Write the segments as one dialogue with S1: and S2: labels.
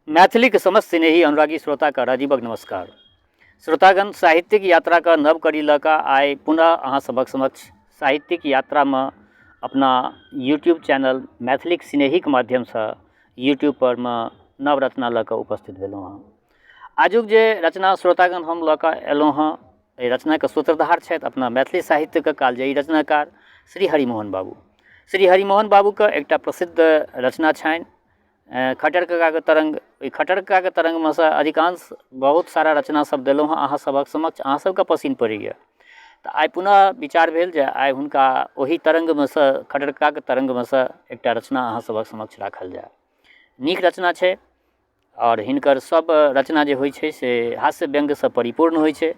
S1: मैथिलीके समस्त स्नेही अनुरागी श्रोताके राजीवक नमस्कार। श्रोतागण, साहित्यिक यात्राके नव कड़ी लऽ कऽ आइ पुनः अहाँ सभक समक्ष साहित्यिक यात्रामे अपना यूट्यूब चैनल मैथिलीक स्नेहीके माध्यमसँ यूट्यूबपर मे नव रचना लऽ कऽ उपस्थित भेलहुँ हँ। आजुक जे रचना श्रोतागण हम लऽ कऽ एलहुँ हँ, एहि रचनाके सूत्रधार छथि अपना मैथिली साहित्यके कालजयी रचनाकार श्री हरिमोहन बाबू। श्री हरिमोहन बाबूके एकटा प्रसिद्ध रचना छनि खट्टर ककाके तरङ्ग। ओहि खट्टर ककाके तरङ्गमे सँ अधिकांश बहुत सारा रचना सब देलहुँ हँ अहाँ सभक समक्ष, अहाँ सबके पसिन्न पड़ैए। तऽ आइ पुनः विचार भेल जे आइ हुनका ओहि तरङ्गमे सँ, खट्टर ककाके तरङ्गमे सँ एकटा रचना अहाँ सभक समक्ष राखल जाय। नीक रचना छै आओर हिनकर सब रचना जे होइ छै से हास्य व्यङ्गसँ परिपूर्ण होइ छै।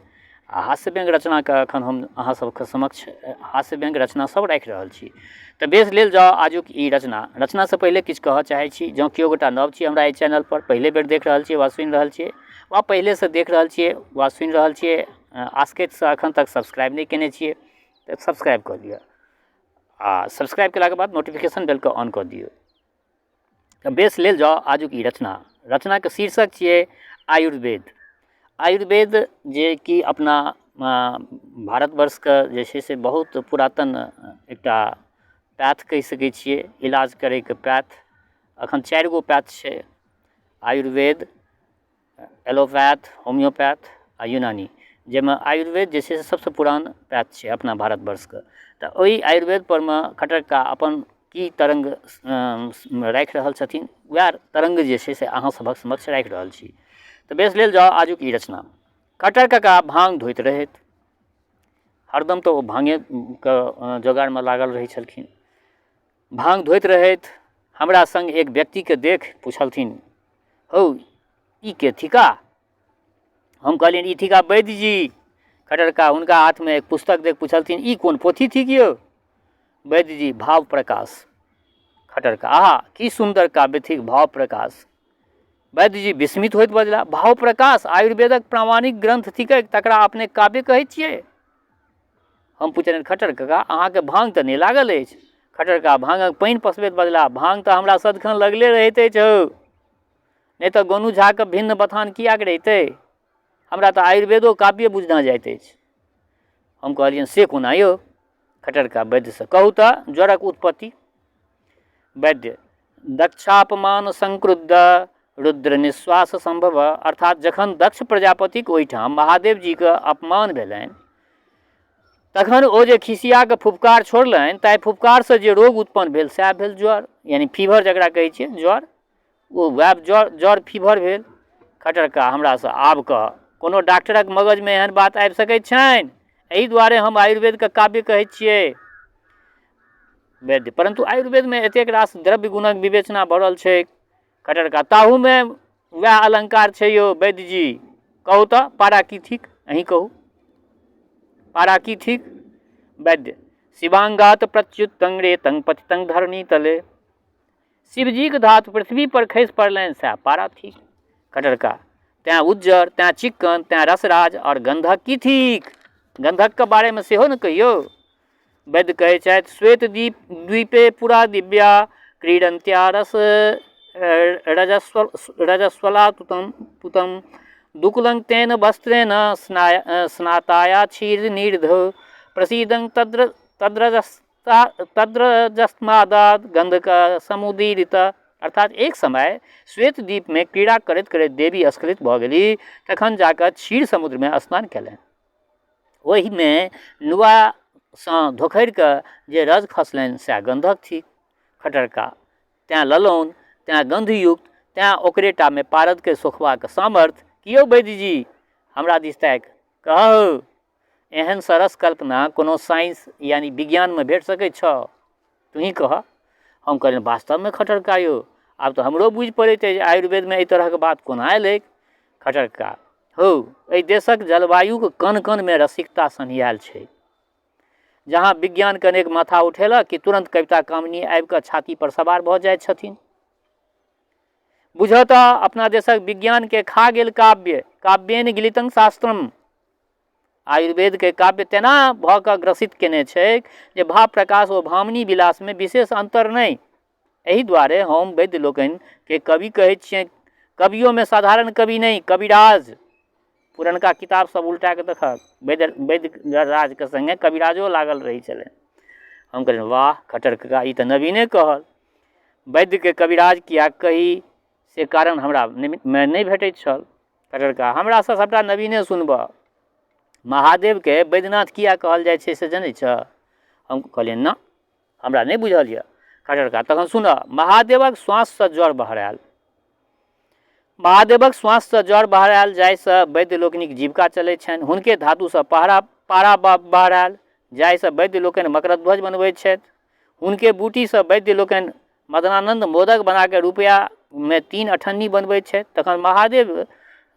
S1: आ हास्य व्यङ्ग रचनाके एखन हम अहाँ सबके समक्ष हास्य व्यङ्ग रचना सब राखि रहल छी। तऽ बेस लेल जाउ आजुक ई रचना। रचनासँ पहिले किछु कहऽ चाहै छी, जँ केओ गोटा नव छी हमरा एहि चैनलपर, पहिले बेर देख रहल छियै वा सुनि रहल छियै, वा पहिलेसँ देख रहल छियै वा सुनि रहल छियै, आसकतिसँ एखन तक सब्सक्राइब नहि कयने छियै, तऽ सब्सक्राइब कऽ लिअ आ सब्सक्राइब केलाके बाद नोटिफिकेशन बेलके ऑन कऽ दियौ। तऽ बेस लेल जाउ आजुक ई रचना। रचनाके शीर्षक छियै आयुर्वेद। आयुर्वेद जेकि अपना भारतवर्षके जे छै से बहुत पुरातन एकटा पैथ कहि सकै छियै, इलाज करैके पैथ। एखन 4 गो पैथ छै, आयुर्वेद, एलोपैथ, होम्योपैथ आ यूनानी, जाहिमे आयुर्वेद जे छै से सबसँ पुरान पैथ छै अपना भारतवर्षके। तऽ ओहि आयुर्वेदपर मे खट्टर कका अपन की तरङ्ग राखि रहल छथिन, वएह तरङ्ग जे छै से अहाँ सभक समक्ष राखि रहल छी। तऽ बेस लेल जाउ आजुक ई रचना। खट्टर कका भाँग धोइत रहथि। हरदम तऽ ओ भाँगेके जोगाड़मे लागल रहै छलखिन। भाँग धोइत रहथि, हमरा सङ्ग एक व्यक्तिके देख पुछलथिन, हौ ई के थिका? हम कहलियनि, ई थिका वैद्यजी। खट्टर कका हुनका हाथमे एक पुस्तक देख पुछलथिन, ई कोन पोथी थिक यौ? वैद्यजी, भाव प्रकाश। खट्टर कका, आहा, की सुन्दर काव्य थिक भाव प्रकाश। वैद्यजी विस्मित होइत बजला, भाव प्रकाश आयुर्वेदक प्रामाणिक ग्रन्थ थिकै, तकरा अपने काव्य कहै छियै? हम पुछलियनि, खट्टर कका अहाँके भाँग तऽ नहि लागल अछि? खट्टर कका भाँगक पानि पसबैत बजला, भाँग तऽ हमरा सदिखन लगले रहैत अछि हौ, नहि तऽ गोनू झाके भिन्न बथान किएक रहितै? हमरा तऽ आयुर्वेदो काव्ये बुझना जाइत अछि। हम कहलियनि, से कोना यौ? खट्टर कका वैद्यसँ, कहू तऽ ज्वरक उत्पत्ति। वैद्य, दक्षापमान संक्रुद्ध रुद्र निश्वास संभव, अर्थात जखन दक्ष प्रजापतिक ओहिठाम महादेव जीके अपमान भेलनि, तखन ओ जे खिसियाके फुफकार छोड़लनि, ताहि फुफकारसँ जे रोग उत्पन्न भेल सएह भेल ज्वर, यानी फीवर जकरा कहै छियै ज्वर, ओ वएह ज्वर, ज्वर फीवर भेल। खट्टर कका हमरासँ आब कह, कोनो डॉक्टरक मगजमे एहन बात आबि सकैत छनि? एहि दुआरे हम आयुर्वेदके काव्य कहै छियै। वैद्य, परन्तु आयुर्वेदमे एतेक रास द्रव्य गुणक विवेचना भरल छै। खट्टर कका, ताहूमे वएह अलङ्कार छै यौ वैद्यजी। कहू तऽ पारा की थिक? अहीं कहू पारा की थिक? वैद्य, शिवांगात प्रच्युतंग रेतंग पतितंग धरणी तले, शिवजीक धातु पृथ्वी पर खसि पड़लनि सएह पारा थिक। खट्टर कका, तैँ उज्जर, तैँ चिक्कन, तैँ रसराज, आओर गन्धक की थिक? गन्धकके बारेमे सेहो ने कहियौ। वैद्य कहै छथि, श्वेत दीप द्वीपे पुरा दिव्या क्रीडन्त्या रस रजस्व रजस्वला तुतम तुतम दुकुलं तेन वस्त्रेण स्नाताया क्षीर निर्ध प्रसीदं तद्र तद्रजस्ता तद्रजस्मादाद गन्धक समुदीरित। अर्थात एक समय श्वेत द्वीपमे क्रीड़ा करैत करैत देवी स्खलित भऽ गेली, तखन जाकऽ क्षीर समुद्रमे स्नान कयलनि। ओहिमे नुआसँ धोखरि कऽ जे रज खसलनि सएह गन्धक थिक। खट्टर कका, तैँ ललौन, तैँ गन्धयुक्त, तैँ ओकरेटामे पारदके सोखबाक सामर्थ्य। की यौ वैद्यजी, हमरा दिस ताकि कहू, एहन सरस कल्पना कोनो साइंस यानी विज्ञानमे भेट सकैत छह? तुही कह। हम कहलियनि, वास्तवमे खट्टर कका यौ, आब तऽ हमरो बुझि पड़ैत अछि जे आयुर्वेदमे एहि तरहक बात कोना एलै। खट्टर कका, हौ, एहि देशक जलवायुक कण कणमे रसिकता सन्हियायल छै। जहाँ विज्ञान कनेक माथा उठेलक कि तुरन्त कविता कामिनी आबि कऽ छाती पर सवार भऽ जाइत छथिन। बुझऽ तऽ अपना देशक विज्ञानके खा गेल काव्य, काव्येन गिलितं शास्त्रम। आयुर्वेदके काव्य तेना भऽ कऽ ग्रसित केने छैक जे भाव प्रकाश ओ भामिनी विलासमे विशेष अन्तर नहि। एहि दुआरे हम वैद्य लोकनिके कवि कहै छियनि, कवियोमे साधारण कवि नहि, कविराज। पुरनका किताब सब उल्टा कऽ देखहक, वैद्य वैद्यराजके सङ्गे कविराजो लागल रहै छलै। हम कहलियनि वाह खट्टर कका, ई तऽ नवीने कहल। वैद्यके कविराज किएक कही से कारण हमरा नहि नहि भेटैत छल। खट्टर कका हमरासँ सभटा नवीने सुनबह। महादेवके वैद्यनाथ किएक कहल जाइ छै से जनै छह? हम कहलियनि ना, हमरा नहि बुझल यऽ। खट्टर कका तखन सुनह, महादेवक श्वाससँ जर बहरायल, महादेवक श्वाससँ जर बहरायल जाहिसँ वैद्य लोकनिक जीविका चलैत छनि। हुनके धातुसँ पहरा पारा बहरायल जाहिसँ वैद्य लोकनि मकरध्वज बनबैत छथि। हुनके बूटीसँ वैद्य लोकनि मदनानन्द मोदक बनाकऽ रुपैआमे 3 अठन्नी बनबैत छथि। तखन महादेव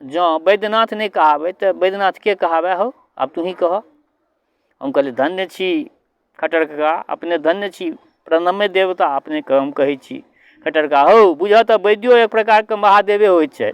S1: जँ वैद्यनाथ नहि कहाबै तऽ वैद्यनाथ के कहाबै हौ, आब तूही कहऽ। हम कहलियै धन्य छी खट्टर कका, अपने धन्य छी, प्रणम्य देवता अपनेके हम कहै छी। खट्टर कका हौ बुझऽ तऽ वैद्यो एक प्रकारके महादेवे होइ छथि।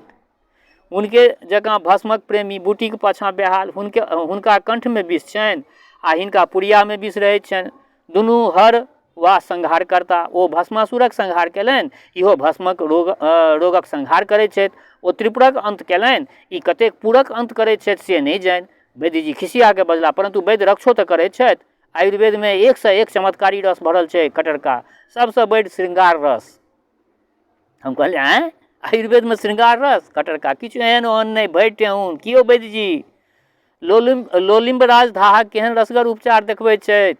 S1: हुनके जकाँ भस्मक प्रेमी बूटीके पाछाँ बेहाल, हुनके हुनका कण्ठमे विष छनि आ हिनका पुड़ियामे विष रहै छनि। दुनू हर वा संहारकर्ता। ओ भस्मासुरक संहार कयलनि, इहो भस्मक रोग रोगक संहार करै छथि। ओ त्रिपुरक अन्त कयलनि, ई कतेक पुरक अन्त करै छथि से नहि जानि। वैद्यजी खिसियाके बजला, परन्तु वैद्य रक्षो तऽ करै छथि। आयुर्वेदमे एकसँ एक चमत्कारी रस भरल छै खट्टर कका, सबसँ बढ़ि श्रृंगार रस। हम कहलियै आँय, आयुर्वेदमे श्रृंगार रस? खट्टर कका किछु एहन ओहन नहि, भरि ठेहुन। की यौ वैद्यजी, लोलिम्बराज धाहक केहन रसगर उपचार देखबै छथि।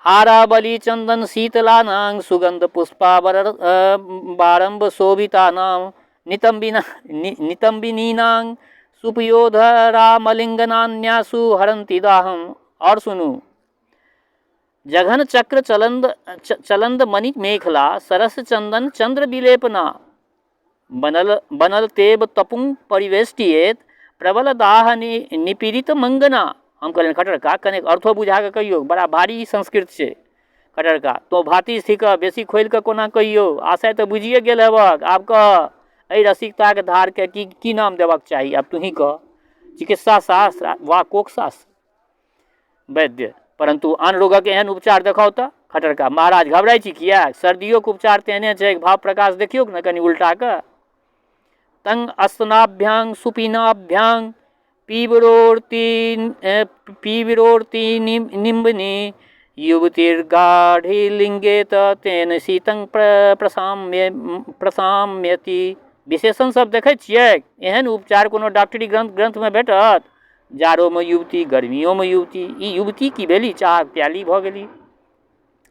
S1: हारा बलि चन्दन शीतला नांग सुगन्ध पुष्पा बारम्ब शोभिता नाम नितम्बिना नितम्बिनीनांग सुपयोधरामलिङ्गनान्यासु हरन्ति दाहम। आओर सुनू, जघन चक्र चलन्द चलन्द मणि मेखला सरस चन्दन चन्द्र विलेपना बनल बनल तेब तपुंग परिवेष्टिएत प्रबल दाह निपीड़ित मंगना। हम कहलियनि खट्टर का कनेक अर्थो बुझा कऽ कहियौ, बड़ा भारी ई संस्कृत छै। खट्टर का तोँ भातिज थिकह, बेसी खोलि कऽ कोना कहियौ, आशय तऽ बुझिए गेल हेबक। आब कह, एहि रसिकताके धारके की की नाम देबक चाही, आब तूही कह, चिकित्सा शास्त्र वा कोक शास्त्र? वैद्य परन्तु आन रोगक एहन उपचार देखाउ तऽ। खट्टर का महाराज घबराइ छी किएक, सर्दियोके उपचार तेहने छै, भाव प्रकाश देखियौ ने कनि उल्टा कऽ। तंग स्तनाभ्यांग सुपीनाभ्यांग पीवरोर्ति पीवरोर्ति निम्बनी युवतिर्गाढ़ी लिंगे तऽ तेन शीतं प्रसाम्य प्रसाम्यति। विशेषण सब देखै छियै? एहन उपचार कोनो डॉक्टरी ग्रन्थमे भेटत? जाड़ोमे युवती, गर्मियोमे युवती, ई युवती की भेली, चाहक प्याली भऽ गेली।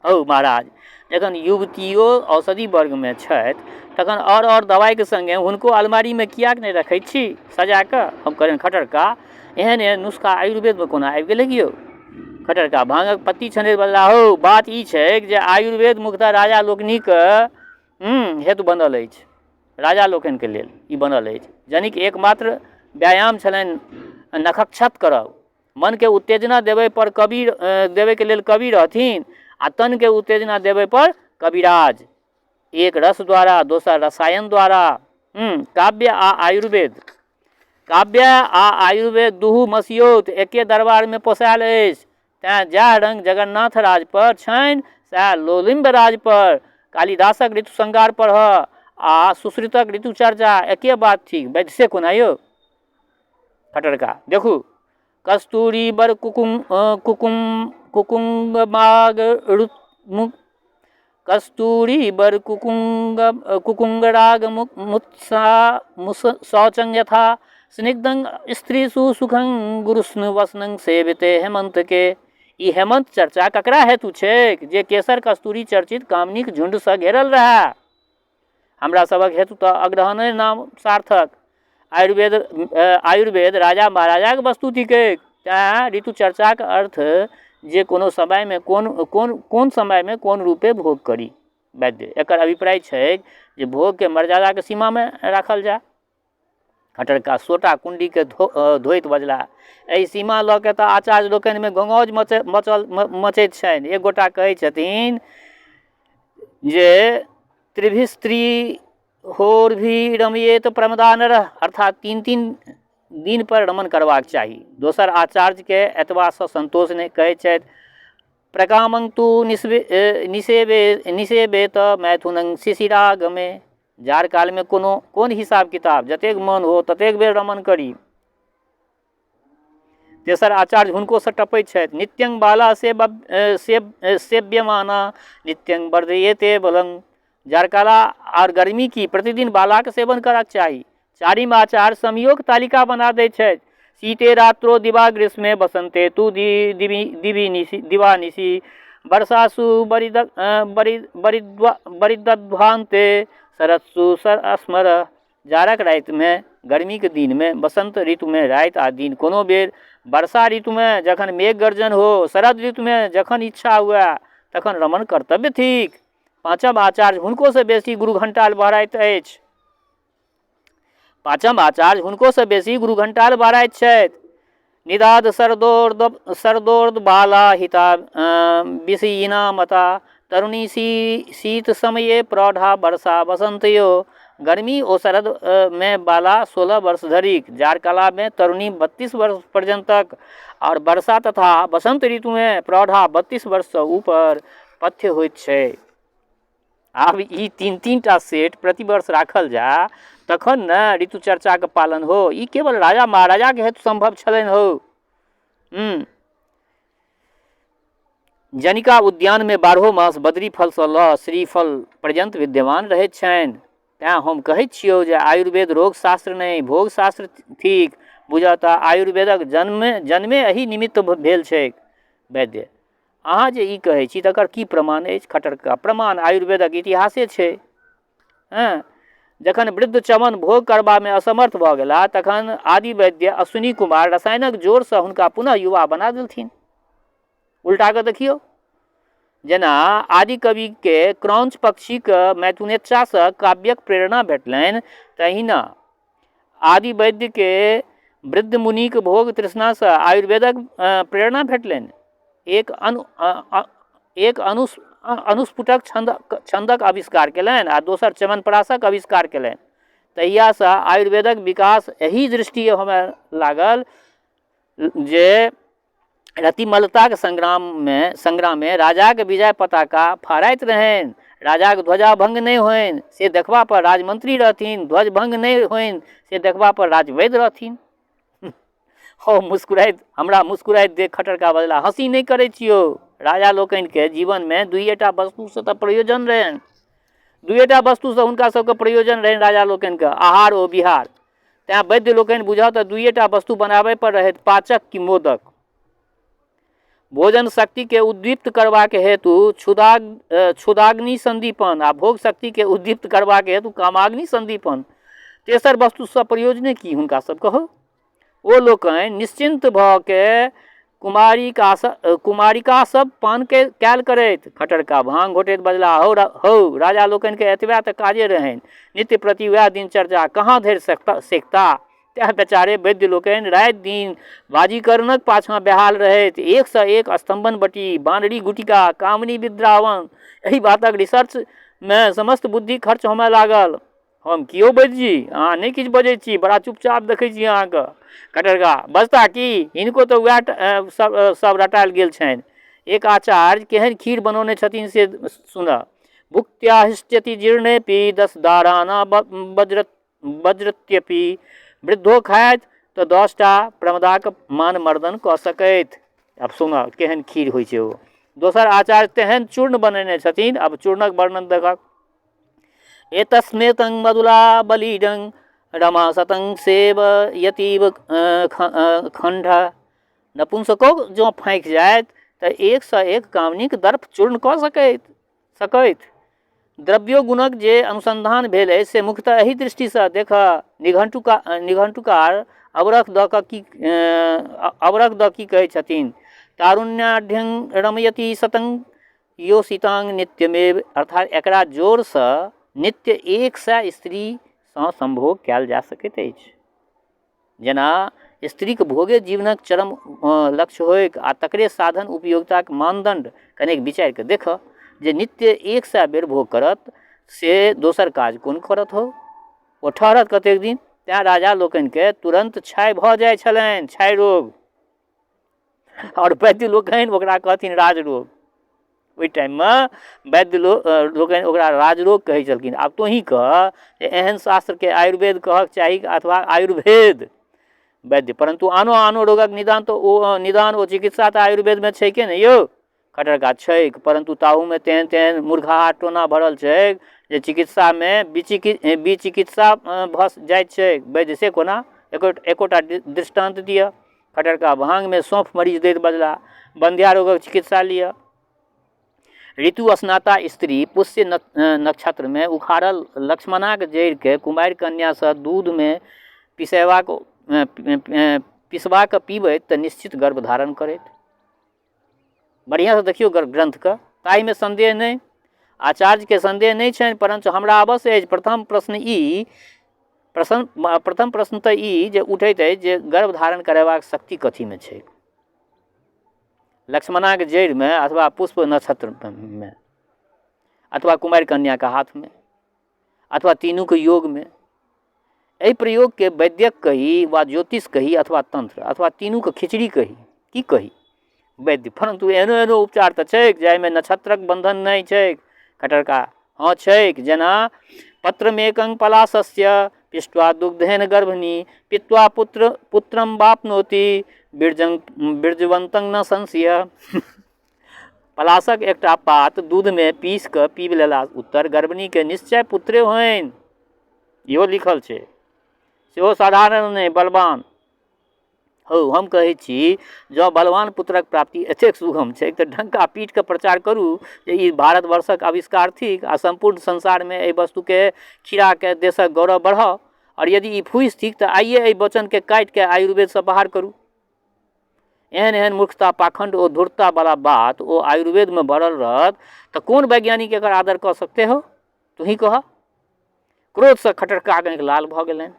S1: हौ महाराज, जखन युवतियो औषधि वर्गमे छथि तखन आओर आओर दवाइके सङ्गे हुनको अलमारीमे किएक नहि रखै छी सजाकऽ? हम कहलियनि खट्टर का एहन एहन नुस्खा आयुर्वेदमे कोना आबि गेलै यौ? खट्टर का भाँगक पत्ती छनैत बजला, हौ बात ई छैक जे आयुर्वेद मुख्यतः राजा लोकनिक हेतु बनल अछि, राजा लोकनिके लेल ई बनल अछि, जनिक एकमात्र व्यायाम छलनि नखक्षत करब। मनके उत्तेजना देबैपर कवि देबैके लेल कवि रहथिन आ तनके उत्तेजना देबैपर कविराज, एक रस द्वारा दोसर रसायन द्वारा। काव्य आ आयुर्वेद, काव्य आ आयुर्वेद दुहू मसियौत एके दरबारमे पोसायल अछि, तैँ जएह रङ्ग जगन्नाथ राजपर छनि सएह लोलिम्ब राजपर। कालिदासक ऋतु श्रृंगार पढ़ऽ आ सुश्रुतक ऋतुचर्चा एके बात थिक। वैद्य से कोना यौ? खट्टर का देखू, कस्तूरी बर कुकुम कुकुम कुकुंगमाग कस्तूरी बर कुकुंग कुकुंगराग मुत्सा मुस शौचं यथा स्निग्धं स्त्रीषु सुखं गुरुष्णु वसनं सेविते हेमंत के। ई हेमंत चर्चा ककरा हेतु छैक? जे केसर कस्तूरी चर्चित कामनीक झुंडसँ घेरल रहए। हमरा सभक हेतु तऽ अग्रहणे नाम सार्थक। आयुर्वेद आयुर्वेद राजा महाराजाके वस्तु थिकैक, तैँ ऋतु चर्चाके अर्थ जे कोनो समयमे कोन कोन कोन समयमे कोन रूपे भोग करी। वैद्य एकर अभिप्राय छैक जे भोगके मर्यादाके सीमामे राखल जाय। खट्टर कका सोटा कुण्डीके धोइत बजलाह, एहि सीमा लऽ कऽ तऽ आचार्य लोकनिमे घोंघाउज मचल मचैत छनि। एक गोटा कहै छथिन जे त्रिभिस्त्री होरभी रमयेत प्रमदा नरः, अर्थात 3-3 दिनपर रमण करबाक चाही। दोसर आचार्यके एतबासँ सन्तोष नहि, कहै छथि प्रकामं तु निषेवे निषेवे निषेवेत मैथुनं शिशिरागमे। जाड़ कालमे कोनो कोन हिसाब किताब, जतेक मन हो ततेक बेर रमण करी। तेसर आचार्य हुनकोसँ टपैत छथि, नित्यं बाला सेव्यमाना नित्यं वर्धयेते बलं। जाड़काला आओर गर्मी की प्रतिदिन बालाके सेवन करक चाही। चारिम आचार्य समयोक तालिका बना दैत छथि, शीते रात्रो दिवा ग्रीष्मे बसन्ते तु दिवि निशि दिवा निशि वर्षासु बरिदध्वान्ते शरत्सु स्मर। जाड़क रातिमे, गर्मीके दिनमे, बसन्त ऋतुमे राति आ दिन कोनो बेर, वर्षा ऋतुमे जखन मेघ गर्जन हो, शरद ऋतुमे जखन इच्छा हुए तखन रमण कर्तव्य थिक। पाँचम आचार्य हुनकोसँ बेसी गुरु घण्टाल बहराइत अछि। पाँचम आचार्य हुनकोसँ बेसी गुरु घण्टाल बहराइत छथि। निदाद सरदोर्द बाला हिता विषयिना मता तरुणी शीत समये प्रौढ़ा वर्षा बसन्तयो। गर्मी ओ शरद मे बाला 16 वर्ष धरिक, जाड़कालामे तरुणी 32 वर्ष पर्यन्तक आओर वर्षा तथा बसन्त ऋतुमे प्रौढ़ा 32 वर्षसँ ऊपर पथ्य होइत छै। आब ई तीन तीन टा सेट प्रतिवर्ष राखल जाय तखन ने ऋतुचर्चाके पालन हो। ई केवल राजा महाराजाके हेतु सम्भव छलनि हो। जनिका उद्यानमे 12 मास बद्री फलसँ लऽ श्रीफल पर्यन्त विद्यमान रहैत छनि। तैँ हम कहैत छियौ जे आयुर्वेद रोगशास्त्र नहि भोगशास्त्र थिक। बुझऽ तऽ आयुर्वेदक जन्मे एहि निमित्त भेल छैक। वैद्य, अहाँ जे ई कहै छी तकर की प्रमाण अछि? खट्टर कका, प्रमाण आयुर्वेदक इतिहासे छै। हँ, जखन वृद्ध चमन भोग करबामे असमर्थ भऽ गेलाह तखन आदि वैद्य अश्विनी कुमार रसायनक जोरसँ हुनका पुनः युवा बना देलथिन। उल्टा कऽ देखियौ, जेना आदि कविके क्रौंच पक्षीके मैथुनेच्छासँ काव्यक प्रेरणा भेटलनि, तहिना आदि वैद्यके वृद्ध मुनिक भोग तृष्णासँ आयुर्वेदक प्रेरणा भेटलनि। एक अनुस्फुटक छन्दक आविष्कार केलनि आ दोसर च्यवनप्राशक आविष्कार केलनि। तहियासँ आयुर्वेदक विकास एहि दृष्टिए होमय लागल जे रतिमलताक संग्राममे राजाक विजय पताका फहराइत रहनि, राजाक ध्वजा भङ्ग नहि होइन से देखबा पर राजमंत्री रहथिन, ध्वज भङ्ग नहि होइन से देखबा पर राजवैद्य रहथिन। हो मुस्कुराइत, हमरा मुस्कुराइत देख खटरका बजला, हँसी नहि करै छियौ, राजा लोकनिके जीवनमे दुइएटा वस्तुसँ तऽ प्रयोजन रहनि, दुइएटा वस्तुसँ हुनका सबके प्रयोजन रहनि राजा लोकनिके, आहार ओ विहार। तैँ वैद्य लोकनि बुझऽ तऽ दुइएटा वस्तु बनाबै पर रहथि, पाचक कि मोदक। भोजन शक्तिके उद्दीप्त करबाक हेतु क्षुदाग्नि संदीपन आ भोग शक्तिके उद्दीप्त करबाक हेतु कामाग्नि संदीपन। तेसर वस्तुसँ प्रयोजने की हुनका सबके हौ? ओ लोकनि निश्चिन्त भऽ के कुमारिका सब पान कयल करैत। खटरका भांग घोटैत बजला, हौ राजा लोकनिके एतबे तऽ काजे रहनि, नित्य प्रति वएह दिनचर्या कहाँ धरि सेकता। तैँ बेचारे वैद्य लोकनि राति दिन वाजीकरणक पाछाँ बेहाल रहैत। एकसँ एक स्तंभन बटी, बानरी गुटिका, कामनी विद्रावण, एहि बातक रिसर्चमे समस्त बुद्धि खर्च होमय लागल। हम कियो वैद्यजी, अहाँ नहि किछु बजै छी, बड़ा चुपचाप देखै छी अहाँके। खटरका बजता की, हिनको तऽ वएह सब रटायल गेल छनि। एक आचार्य केहन खीर बनौने छथिन से सुनऽ। भुक्त्या हृष्यति जीर्णेपि दस दाराना वज्रत्यपि। वृद्धो खाइत तऽ 10टा प्रमदाक मान मर्दन कऽ सकैत। आब सुनऽ केहन खीर होइ छै ओ। दोसर आचार्य तेहन चूर्ण बनेने छथिन, आब चूर्णक वर्णन देखक। एतस्मेतं मधुला बलिडं रमा सतं सेव यतीव खण्ड। नपुंसको जँ फाँकि जायत तऽ एकसँ एक कामनीक दर्प चूर्ण कऽ सकैत। द्रव्यो गुणक जे अनुसन्धान भेल अछि से मुख्यतः एहि दृष्टिसँ देख। निघण्टुकार अवरख दऽ कऽ की, अवरख दऽ की कहै छथिन? तारुण्याढ्यं रमयति सतं योषितांग नित्यमेव। अर्थात एकरा जोरसँ नित्य 100 स्त्रीसँ सम्भोग कयल जा सकैत अछि। जेना स्त्रीक भोगे जीवनक चरम लक्ष्य होइक आ तकरे साधन उपयोगिताक मानदण्ड कनेक विचारि कऽ देखऽ जे नित्य 100 बेर भोग करत से दोसर काज कोन करत हो, ओ ठहरत कतेक दिन? तैँ राजा लोकनिके तुरन्त क्षय भऽ जाइ छलनि, क्षय रोग, आओर वैद्य लोकनि ओकरा कहथिन राजरोग। ओहि टाइममे वैद्य लोकनि ओकरा राजरोग कहै छलखिन। आब तोँही कह जे एहन शास्त्रके आयुर्वेद कहक चाही अथवा आयुर्भेद? वैद्य, परन्तु आनो आनो रोगक निदान तऽ ओ निदान ओ चिकित्सा तऽ आयुर्वेदमे छैके ने यौ? खटरका, छैक, परन्तु ताहूमे तेहन तेहन मूर्खाहा टोना भरल छैक जे चिकित्सामे विचिकित्सा भऽ जाइत छैक। वैद्य, से कोना? एकोटा दृष्टान्त दिअ। खटरका भाँगमे सौंफ मरीच दैत बजला, बन्ध्या रोगक चिकित्सा लिअ। ऋतु स्नाता स्त्री पुष्य नक्षत्रमे उखाड़ल लक्ष्मणाक जड़िके कुमारि कन्यासँ दूधमे पिसेबाक पिसबाक पीबैत तऽ निश्चित गर्भ धारण करैत। बढ़िआँसँ देखियौ ग्रन्थके, ताहिमे सन्देह नहि। आचार्यके सन्देह नहि छनि, परञ्च हमरा अवश्य अछि। प्रथम प्रश्न ई प्रश्न प्रथम प्रश्न तऽ ई जे उठैत अछि जे गर्भ धारण करेबाक शक्ति कथीमे छै, लक्ष्मणाके जड़िमे अथवा पुष्प नक्षत्रमे अथवा कुमारि कन्याके हाथमे अथवा तीनूके योगमे? एहि प्रयोगके वैद्यक कही वा ज्योतिष कही अथवा तन्त्र अथवा तीनूके खिचड़ी कही, की कही? वैद्य, परन्तु एहनो एहनो उपचार तऽ छैक जाहिमे नक्षत्रक बन्धन नहि छैक। खटरका, हँ छैक, जेना पत्रमेकं पलाशस्य पिष्ट्वा दुग्धेन गर्भिणी पीत्वा पुत्र पुत्रं वाप्नोति बीर्जं बीर्जवन्तं न संशय। पलाशक एकटा पात दूधमे पीस कऽ पीब लेला उत्तर गर्भिणीके निश्चय पुत्रे होइन, इहो लिखल छै, सेहो साधारण नहि, बलवान। हौ, हम कहै छी जँ बलवान पुत्रक प्राप्ति एतेक सुगम छै तऽ डंका पीट कऽ प्रचार करू जे ई भारतवर्षक आविष्कार थिक आ सम्पूर्ण संसारमे एहि वस्तुके खिराके देशक गौरव बढ़ाउ। आओर यदि ई फूसि थिक तऽ आइए एहि वचनके काटिके आयुर्वेदसँ बाहर करू। एहन एहन मूर्खता, पाखण्ड ओ धूर्ततावला बात ओ आयुर्वेदमे भरल रहत तऽ कोन वैज्ञानिक एकर आदर कऽ सकतै हौ, तूही कहऽ। क्रोधसँ खटरकाके आँखि लाल भऽ गेलनि।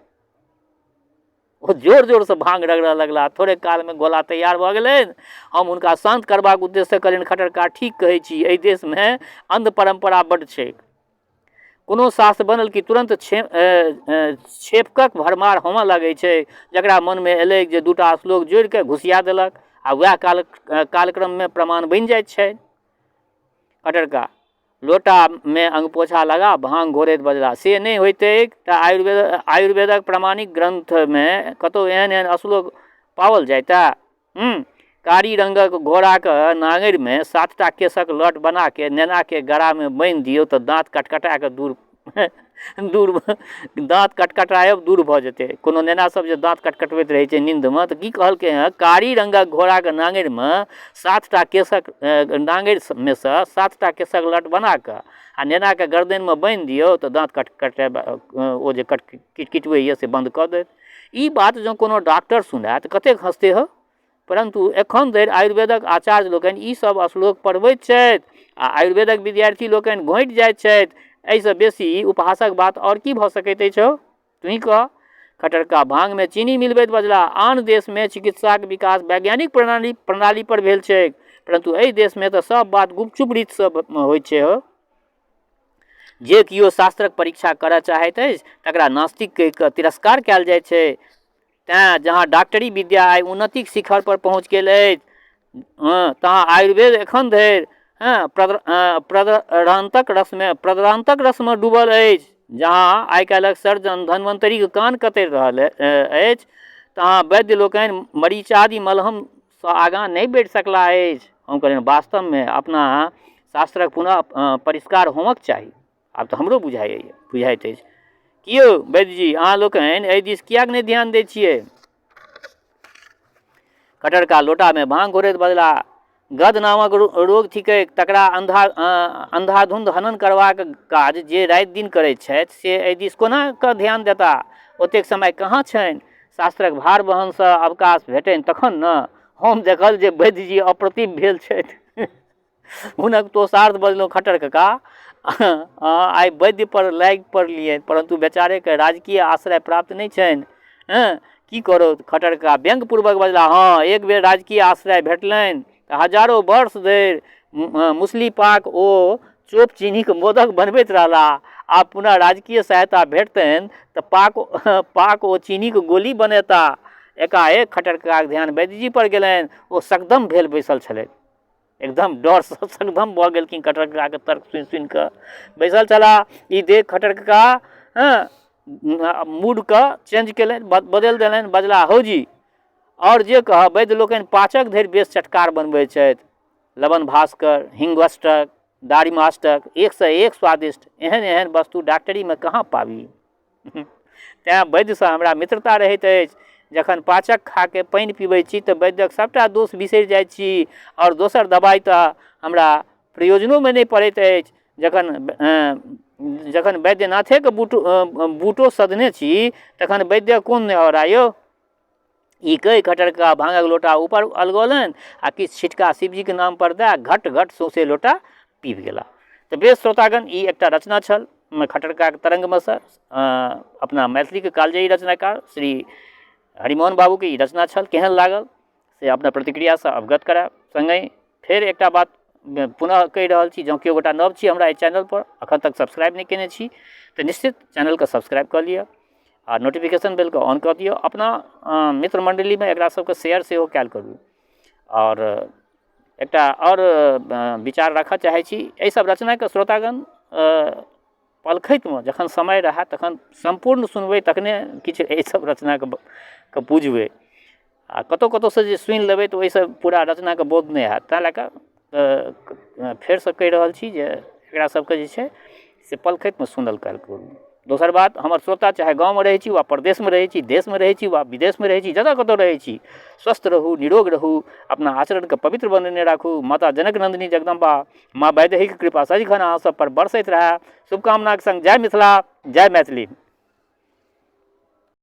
S1: ओ जोर जोरसँ भाँग रगड़ऽ लगला। थोड़े कालमे गोला तैयार भऽ गेलनि। हम हुनका शान्त करबाक उद्देश्यसँ कहलियनि, खटरका, ठीक कहै छी, एहि देशमे अन्ध परम्परा बड्ड छैक। कोनो शास्त्र बनल कि तुरन्त क्षेपकक भरमार होमऽ लगै छै। जकरा मनमे एलैक जे दूटा श्लोक जोड़िकऽ घुसिया देलक आ वएह कालक्रममे प्रमाण बनि जाइत छै। खटरका लोटामे अङ्गपोछा लगा भाँग घोरैत बजला, से नहि होइतैक तऽ आयुर्वेदक प्रमाणिक ग्रन्थमे कतहु एहन एहन श्लोक पाओल जाइतए? कारी रङ्गक घोड़ाके नाङरिमे 7टा केशक लट बनाके नेनाके गरामे बान्हि दियौ तऽ दाँत कटकटाके दूर दूर दाँत कटकटायब दूर भऽ जेतै। कोनो नेना सब जे दाँत कटकटबैत रहै छै नीन्दमे तऽ की कहलकै हँ, कारी रङ्गक घोड़ाके नाङरिमे 7टा केशक नाङरिमे सँ 7टा केशक लट बनाकऽ आ नेनाके गर्दनिमे बान्हि दियौ तऽ दाँत कटकटायब ओ जे किटकिटबैए से बन्द कऽ देत। ई बात जँ कोनो डॉक्टर सुनायत कतेक हँसतै हौ। परन्तु एखन धरि आयुर्वेदक आचार्य लोकनि ई सब श्लोक पढ़बैत छथि आ आयुर्वेदक विद्यार्थी लोकनि घोँटि जाइत छथि। एहिसँ बेसी उपहासक बात आओर की भऽ सकैत अछि हौ, तुही कह। खटरका भाँगमे चीनी मिलबैत बजला, आन देशमे चिकित्साक विकास वैज्ञानिक प्रणाली पर भेल छैक, परन्तु एहि देशमे तऽ सब बात गुपचुप रीतिसँ होइत छै हौ। जे केओ शास्त्रक परीक्षा करऽ चाहैत अछि तकरा नास्तिक कहि कऽ तिरस्कार कयल जाइ छै। तैँ जहाँ डॉक्टरी विद्या आइ उन्नतिक शिखर पर पहुँच गेल अछि, हँ, तहाँ आयुर्वेद एखन धरि, हँ, प्रदरान्तक रसमे डूबल अछि। जहाँ आइ काल्हिक सर्जन धन्वन्तरीक कान कतरि रहल अछि, तहाँ वैद्य लोकनि मरीचादि मलहमसँ आगाँ नहि बढ़ि सकला अछि। हम कहलियनि, वास्तवमे अपना शास्त्रक पुनः परिष्कार होमक चाही। आब तऽ हमरो बुझाइत अछि। की यौ वैद्यजी, अहाँ लोकनि एहि दिस किएक नहि ध्यान दै छियै? कटरका लोटामे भाँग घोरैत बजला, गद नामक रोग थिकैक, तकरा अन्धाधुन्ध हनन करबाक काज जे राति दिन करैत छथि से एहि दिस कोना कऽ ध्यान देता? ओतेक समय कहाँ छनि? शास्त्रक भार वहनसँ अवकाश भेटनि तखन ने। हम देखल जे वैद्यजी अप्रतिभ भेल छथि। हुनक तोषार्थ बजलहुँ, खट्टर कका, अहाँ आइ वैद्यपर लागि पड़लियनि, परन्तु बेचारेके राजकीय आश्रय प्राप्त नहि छनि। हँ, की करौ? खट्टर कका व्यंग्यपूर्वक बजला, हँ, एक बेर राजकीय आश्रय भेटलनि तऽ हजारो वर्ष धरि मुसली पाक ओ चोप चीनीके मोदक बनबैत रहला। आब पुनः राजकीय सहायता भेटतनि तऽ पाक ओ चीनीके गोली बनेता। एकाएक खट्टर ककाक ध्यान वैद्यजी पर गेलनि। ओ सकदम भेल बैसल छलथि। एकदम डरसँ सकदम भऽ गेलखिन खट्टर ककाके तर्क सुनि सुनि कऽ बैसल छलाह। ई देख खट्टर कका हँ मूडके चेंज केलनि, बदलि देलनि, बजलाह हौ जी आओर जे कहब वैद्य लोकनि पाचक धरि बेस चटकार बनबै छथि, लवण भास्कर, हिंगष्टक, दारिमाष्टक, एकसँ एक स्वादिष्ट एहन एहन वस्तु डाक्टरीमे कहाँ पाबी। तैँ वैद्यसँ हमरा मित्रता रहैत अछि। जखन पाचक खाके पानि पीबै छी तऽ वैद्यक सभटा दोष बिसरि जाइ छी आओर दोसर दबाइ तऽ हमरा प्रयोजनोमे नहि पड़ैत अछि। जखन जखन वैद्यनाथेके बूटो सधने छी तखन वैद्यक कोन नेहोरा यौ। ई कहि खट्टर कका भाँगक लोटा ऊपर अलगौलनि आ किछु छिटका शिवजीके नामपर दए घट घट सौँसे लोटा पीब गेला। तऽ बेस श्रोतागण, ई एकटा रचना छल खट्टर ककाके तरङ्गमे सँ, अपना मैथिलीके कालजयी रचनाकार श्री हरिमोहन बाबूके ई रचना छल। केहन लागल से अपना प्रतिक्रियासँ अवगत करायब। सङ्गहि फेर एकटा बात पुनः कहि रहल छी, जँ केओ गोटा नव छी हमरा एहि चैनलपर, एखन तक सब्सक्राइब नहि कयने छी तऽ निश्चित चैनलके सब्सक्राइब कऽ लिअ आ नोटिफिकेशन बेलके ऑन कऽ दियौ। अपना मित्र मण्डलीमे एकरा सबके शेयर सेहो कयल करू। आओर एकटा आओर विचार राखऽ चाहै छी, एहिसब रचनाके श्रोतागण पलखतिमे जखन समय रहए तखन सम्पूर्ण सुनबै, तखने किछु एहिसब रचनाके के बुझबै। आ कतहु कतहुसँ जे सुनि लेबै तऽ ओहिसँ पूरा रचनाके बोध नहि हैत। ताहि लए कऽ फेरसँ कहि रहल छी जे एकरा सबके जे छै से पलखतिमे सुनल कयल करू। दोसर बात, हमर श्रोता चाहे गाँवमे रहै छी वा परदेशमे रहै छी, देशमे रहै छी वा विदेशमे रहै छी, जतऽ कतहु रहै छी, स्वस्थ रहू, निरोग रहू, अपना आचरणके पवित्र बनेने राखू। माता जनक नन्दिनी जगदम्बा माँ वैदेहीके कृपा सदिखन अहाँ सबपर बरसैत रहए, शुभकामनाके सङ्ग जय मिथिला, जय मैथिली।